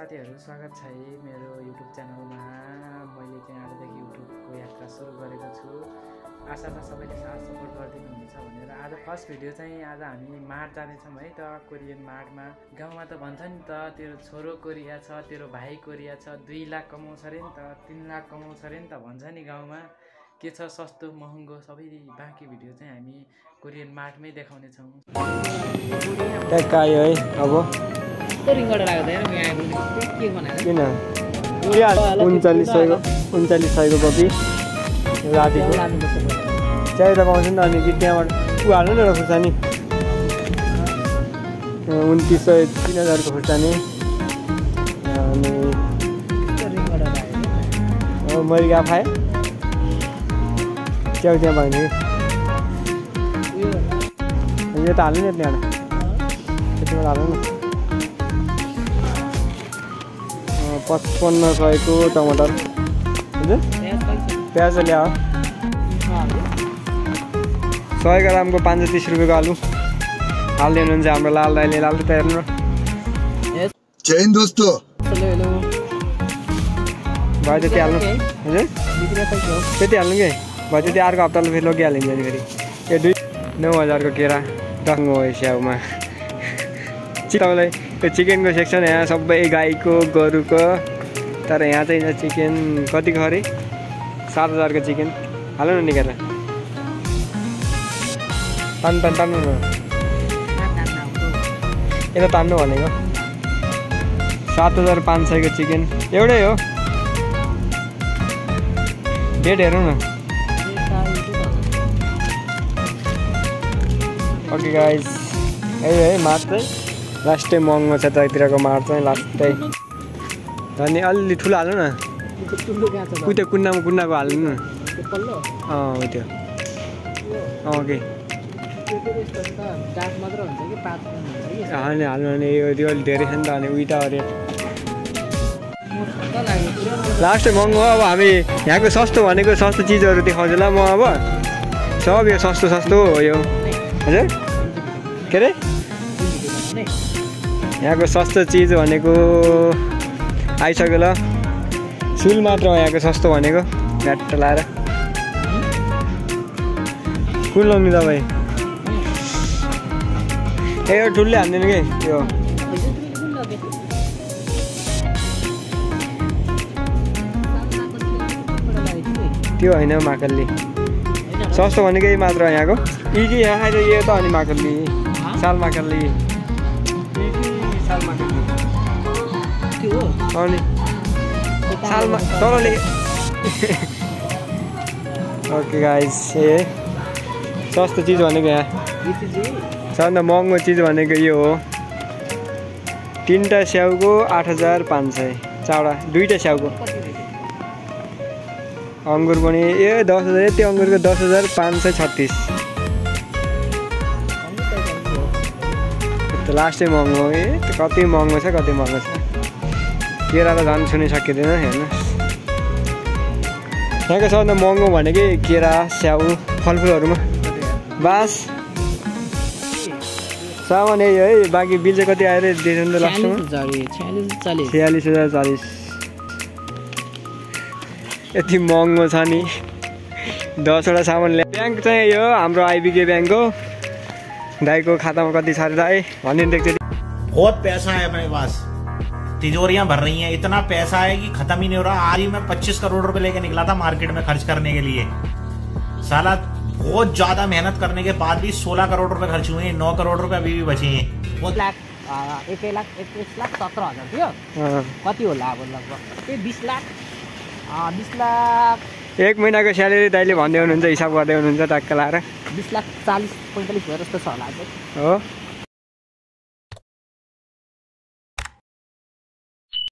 साथीहरु स्वागत छ है मेरो YouTube च्यानलमा। मैले चाहिँ आजदेखि YouTubeको यात्रा सुरु गरेको छु। आशा छ सबैले साथ सपोर्ट गर्दिनुहुन्छ भनेर। आज फर्स्ट भिडियो चाहिँ आज हामी मार्ट जाने छौं है त, कोरियन मार्टमा। गाउँमा त भन्छ नि त तेरो छोरो कोरिया छ, तेरो भाइ कोरिया छ, 2 लाख कमाउँछ रे नि त, 3 लाख कमाउँछ रे नि त भन्छ नि गाउँमा। के छ सस्तो महँगो सबै बाँकी भिडियो चाहिँ हामी कोरियन मार्टमै देखाउने छौं। ट्याक्क आयो है अब रिङबाट लाग्दैन म आएको के बनाएर किन 3900 को कपी रातिको चाहिँ त पाउँछ नि त। अनि त्यहाँबाट उ हाल्नु न खुर्सानी 2900 3000 को खुर्सानी। अनि मैले गएको खाएँ च्याउ त्यहाँ पाइन्छ कि यो त हाल्नु नि त्यहाँ त्यतिबाट हाल्नु न। 5500 को टमाटर हजुर प्याज ल्याओ। 100 ग्राम को 530 रुपियाँ को आलु हाल्दै हुनुहुन्छ हाम्रो लाल दाइले। लाल त हेर्नु जय हिन्द दोस्तों। भयो त्यति हाल्नु हजुर त्यति हाल्नु कि भयो त्यति। अर्को हप्ताले फेरि लगिहालिन्छ नि फेरि। ए 9000 को केरा डङ्गो हो स्याउमा। तपाईँलाई त्यो चिकनको सेक्सन यहाँ सबै गाईको गोरुको। तर यहाँ चाहिँ चिकन कतिको अरे 7000 को चिकन हाल्नु न निकालेर। तान्नु न यता तान्नु भनेको। 7500 को चिकन एउटै हो। डेट हेरौँ न। ओके गाइस है मार्ट चाहिँ लास्टै महँगो छ त्यतिरको मार्ट चाहिँ लास्टै। अनि अलि ठुलो हाल्नु न। त्यो कुन्नाको हाल्नु न। हो त्यो ओके हाल्नु नि। यो अलि धेरै छ नि त। अनि उही त रेट लास्टै महँगो हो। अब हामी यहाँको सस्तो भनेको सस्तो चिजहरू देखाउँछु ल म। अब सब यो सस्तो हो यो हजुर के अरे यहाँको सस्तो चिज भनेको आइसक्यो ल। सुल मात्र हो यहाँको सस्तो भनेको। घाट लाएर कुन लाउने तपाईँ? ए यो ठुल्ले हान्दैन कि त्यो होइन माकल्ली सस्तो भनेको यही मात्र हो यहाँको। यी कि यहाँ खाइदियो यो त। अनि माकल्ली साल माकल्ली अनि सालमा तरले ओके गाइस ए सस्तो चिज भनेको यहाँ सबभन्दा महँगो चिज भनेको यो हो। 3टा स्याउको 8500 चाउडा 2टा स्याउको। अङ्गुर पनि ए 10000 यति अङ्गुरको 10536। लास्टै महँगो हो। कति महँगो छ कति महँगो छ। केरा त झन् छुनै सकिँदैन हेर्नुहोस्। यहाँको सबभन्दा महँगो भनेकै केरा स्याउ फलफुलहरूमा बास सामान यही है। बाँकी बिल चाहिँ कति आएर दिएछ नि त लास्टमा 46040। यति महँगो छ नि 10वटा सामान ल्या। ब्याङ्क चाहिँ यो हाम्रो आइबिके ब्याङ्क हो। दाईको खातामा कति छ दाई भनिदिनु एकचोटि। बहुत पैसा है अपने पास, तिजोरियां भर रही हैं। इतना पैसा है कि खत्म ही नहीं हो रहा। आज ही मैं 25 करोड़ रुपए लेके निकला था मार्केट में खर्च करने के लिए। साला बहुत ज्यादा मेहनत करने के बाद भी 16 करोड़ रुपए खर्च हुए हैं। 9 करोड़ रुपए अभी भी बचे हैं। 1,21,17,000 थियो। कति होला अब लगभग 20 लाख 20 लाख। एक महिनाको स्यालेरी दाइले भन्दै हुनुहुन्छ हिसाब गर्दै हुनुहुन्छ टक्क लाएर 20,40,45,000 जस्तो छ होला। हो